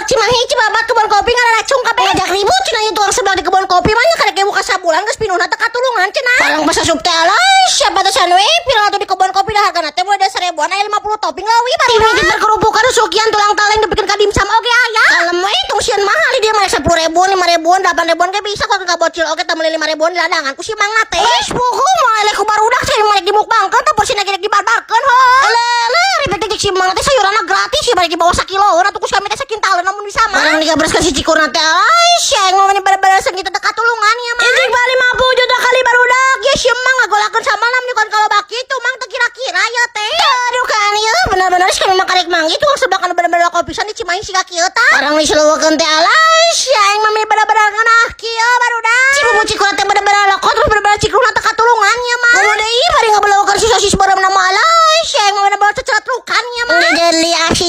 Seblak Cimahi, Cibabat, kebon kopi ngararacung kabeh. Ngajak ribut cenah ieu tukang seblak di kebon kopi mah nya, karek buka sabulan geus pinuhna teh katulungan cenah. Barang pas asup teh, alay, siapa teh we pirang atuh di kebon kopi dah, hargana teh mulai dari 1.000-an aya 50 topping leuwih baru. Berkerupukan sukian tulang taleng dipikeun ka dimsum oge aya. Kalem we, tong sieun mahal, di dieu mah 10 ribuan, 5 ribuan, 8 ribuan ge bisa kok ka bocil oge teh meuli 5 ribuan di ladangan ku si Mang teh. Wes puguh moal ku barudak sih rek dimukbangkeun teh, porsina ge rek dibarbarkeun ho. Eleh eleh, ribet cek si Mang teh sayuranna gratis ya, bari di bawah sakilo atuh ku kami teh sakintal namun bisa mah. Barang digabraskeun si cikurna teh, ay sia ngomongin bener-bener segitu teh katulungan ya mah. Ini bali 50 juta kali barudak ya, si Mang ngagolakeun sama nam nyukan kalau baki itu Mang teh kira-kira ya teh. Aduh kan ya bener-bener sih kami mah karek manggih tukang seblak anu bener-bener kopisan di Cimahi siga kieu tah. Barang diseluwekeun teh, alay sia, aing mah bener-bener ngeunah kieu barudak. Si bumbu cikurna teh bener-bener lokot, terus bener-bener cikurna teh katulungan ya mah. Kudu deui bari ngabeleukeun si sosis beureum na mah, alay sia, aing mah bener-bener ceceletrukan ya mah. Udah jadi asin.